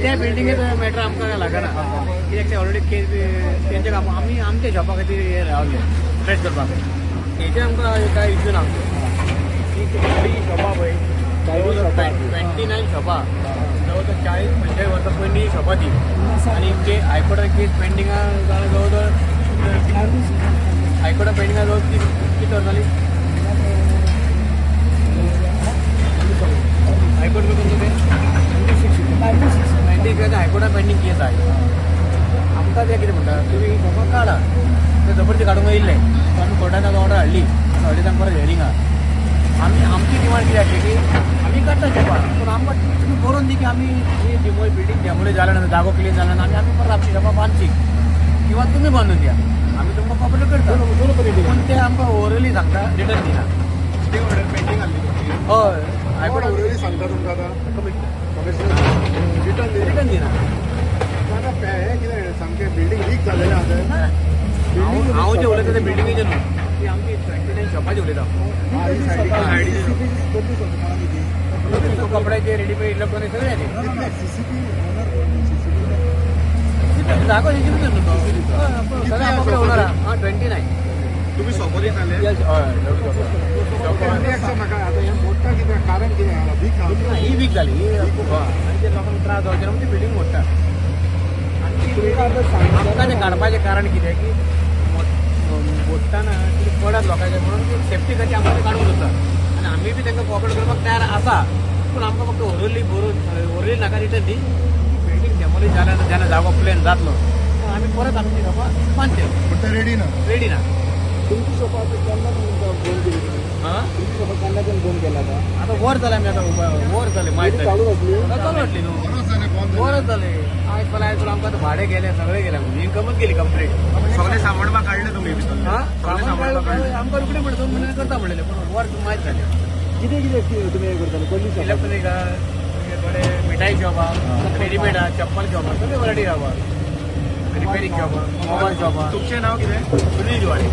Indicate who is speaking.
Speaker 1: त्या बिल्डिंगेचो मॅटर आमकां लागना, कित्याक ते ऑलरेडी केस तेंचे काम. आमी आमच्या शॉपा खातीर हे रावले फ्रेश करपाक, हेचे आमकां काय इश्यू ना आमचो. ती शॉपां पळय 29 शॉपां, जवळ जवळ 40-45 वर्सां पयलीं शॉपां ती. आनी ते हायकोर्टान केस पेंडिंगा जवळ जवळ हायकोर्टान पेंडिंगा जवळ किती वर्सां जाली हायकोर्ट तुमचो ते 96 हायकोर्टान पेंडींग केस आहे. आमकां ते कितें म्हणटा, तुमी शॉपां काडा, ते जबरदस्ती काडूंक येयल्ले, आमी कोर्टान ऑर्डर हाडली, हाडली तांकां परत हियरिंग आहा. आमी आमची डिमांड कितें आसली की आमी काडटा शॉपां, पूण आमकां तुमी बरोवन दी की आमी ही बिल्डींग डेमोलिश जाल्या ना, जागो क्लीन जाला ना, आमी आमी परत आमची शॉपां बांदची किंवा तुमी बांदून दिया, आमी तुमकां कॉपरेट करता. पूण ते आमकां ओरली सांगता, रिटर्न दिना.
Speaker 2: पेंडींग आसली.
Speaker 1: हय, हायकोर्ट
Speaker 2: ओरली सांगता तुमकां आतां कमिशनर
Speaker 1: रिटर्न दिना.
Speaker 2: आतां हें कितें सामकें बिल्डींग लीक जालेलें आसा.
Speaker 1: हांव जें उलयता तें बिल्डिंगेचें न्हू, ती आमची 29 शॉपाची उलयता. कपड्याचे, रेडीमेड, इलेक्ट्रॉनिक सगळें. जागो सीसीपी न्हू तो सगळें आपापले ओनर आहा. 29.
Speaker 2: तुमी शॉपार येताले? म्हाका आतां हें मोडटा कित्याक, कारण कितें? वीक
Speaker 1: ही वीक जाली आनी ते लोकांक त्रास जावचे ना म्हणून ती बिल्डींग मोडटा. आनी आमकां तें काडपाचें कारण कितें की मोडटाना कितें पडत लोकांचें म्हणून सेफ्टी खातीर आमकां तें काडूंक जाता. आनी आमी बी तांकां कॉपरेट करपाक तयार आसा, पूण आमकां फक्त ओरली बरोवन ओरली नाका रिटर्न दी, बिल्डींग डेमोलिश जाल्या जेन्ना जागो प्लेन जातलो आमी परत आमची शॉपां बांदचे.
Speaker 2: पूण ते रेडी ना,
Speaker 1: रेडी ना.
Speaker 2: तुमची शॉपां आतां केन्ना बंद केली? तुमची शॉपां केन्ना बंद केला आतां?
Speaker 1: आतां वर जालें आमी, आतां वर जालें, मायज
Speaker 2: चालू आसली,
Speaker 1: चालू आसली न्हू, वरच जालें. आयज फाल्यां आयज फाल्यां आमकां आतां भाडें गेलें, सगळें गेलें, इन्कमूच गेली कंप्लीट.
Speaker 2: सगळें सामान काडलें तुमी भितर?
Speaker 1: सामान काडलें आमकां रोखडें म्हणटा 2 म्हयने करता म्हणलेलें, पूण वर मायज जालें.
Speaker 2: कितें कितें तुमी हें करताले? कसली शॉप?
Speaker 1: इलेक्ट्रॉनीक आहा, थोडे मिठाई शॉप आहा, रेडीमेड आहा, चप्पल शॉप आहा, सगळे वरायटी शॉप आहा, रिपेरींग शॉप आहा, मोबायल शॉप आहा.
Speaker 2: तुमचें नांव कितें?
Speaker 1: सुनील जिवाळे.